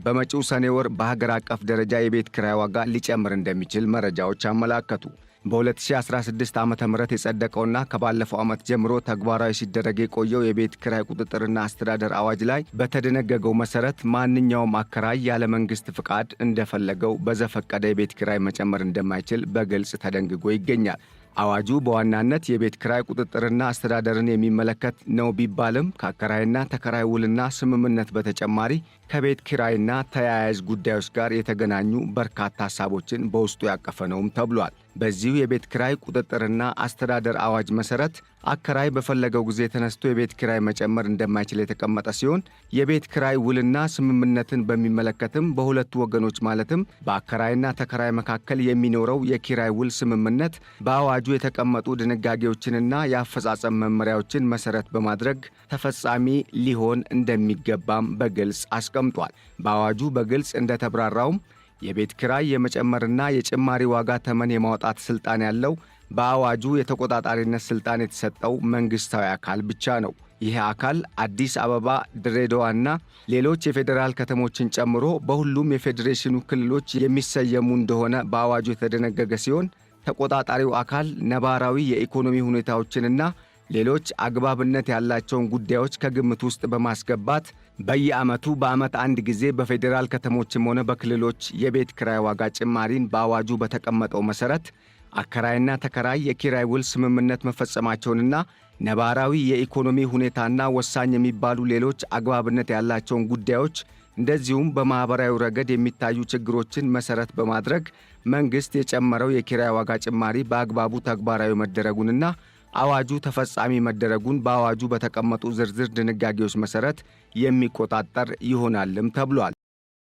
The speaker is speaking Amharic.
በመጪው ሰኔ ወር በሀገር አቀፍ ደረጃ የቤት ኪራይ ዋጋ ሊጨምር እንደሚችል መረጃዎች አመላከቱ። በ2016 ዓ ም የጸደቀውና ከባለፈው ዓመት ጀምሮ ተግባራዊ ሲደረግ የቆየው የቤት ኪራይ ቁጥጥርና አስተዳደር አዋጅ ላይ በተደነገገው መሰረት ማንኛውም አከራይ ያለ መንግስት ፍቃድ እንደፈለገው በዘፈቀደ የቤት ኪራይ መጨመር እንደማይችል በግልጽ ተደንግጎ ይገኛል። አዋጁ በዋናነት የቤት ኪራይ ቁጥጥርና አስተዳደርን የሚመለከት ነው ቢባልም፣ ከአከራይና ተከራይ ውልና ስምምነት በተጨማሪ ከቤት ኪራይና ተያያዥ ጉዳዮች ጋር የተገናኙ በርካታ ሀሳቦችን በውስጡ ያቀፈ ነውም ተብሏል። በዚሁ የቤት ኪራይ ቁጥጥርና አስተዳደር አዋጅ መሰረት አከራይ በፈለገው ጊዜ ተነስቶ የቤት ኪራይ መጨመር እንደማይችል የተቀመጠ ሲሆን፣ የቤት ኪራይ ውልና ስምምነትን በሚመለከትም በሁለቱ ወገኖች ማለትም በአከራይና ተከራይ መካከል የሚኖረው የኪራይ ውል ስምምነት በአዋጁ የተቀመጡ ድንጋጌዎችንና የአፈጻጸም መመሪያዎችን መሰረት በማድረግ ተፈጻሚ ሊሆን እንደሚገባም በግልጽ አስቀምጧል። በአዋጁ በግልጽ እንደተብራራውም የቤት ኪራይ የመጨመርና የጭማሪ ዋጋ ተመን የማውጣት ስልጣን ያለው በአዋጁ የተቆጣጣሪነት ስልጣን የተሰጠው መንግሥታዊ አካል ብቻ ነው። ይህ አካል አዲስ አበባ፣ ድሬዳዋና ሌሎች የፌዴራል ከተሞችን ጨምሮ በሁሉም የፌዴሬሽኑ ክልሎች የሚሰየሙ እንደሆነ በአዋጁ የተደነገገ ሲሆን፣ ተቆጣጣሪው አካል ነባራዊ የኢኮኖሚ ሁኔታዎችንና ሌሎች አግባብነት ያላቸውን ጉዳዮች ከግምት ውስጥ በማስገባት በየዓመቱ በዓመት አንድ ጊዜ በፌዴራል ከተሞችም ሆነ በክልሎች የቤት ኪራይ ዋጋ ጭማሪን በአዋጁ በተቀመጠው መሠረት አከራይና ተከራይ የኪራይ ውል ስምምነት መፈጸማቸውንና ነባራዊ የኢኮኖሚ ሁኔታና ወሳኝ የሚባሉ ሌሎች አግባብነት ያላቸውን ጉዳዮች፣ እንደዚሁም በማኅበራዊ ረገድ የሚታዩ ችግሮችን መሠረት በማድረግ መንግሥት የጨመረው የኪራይ ዋጋ ጭማሪ በአግባቡ ተግባራዊ መደረጉንና አዋጁ ተፈጻሚ መደረጉን በአዋጁ በተቀመጡ ዝርዝር ድንጋጌዎች መሠረት የሚቆጣጠር ይሆናልም ተብሏል።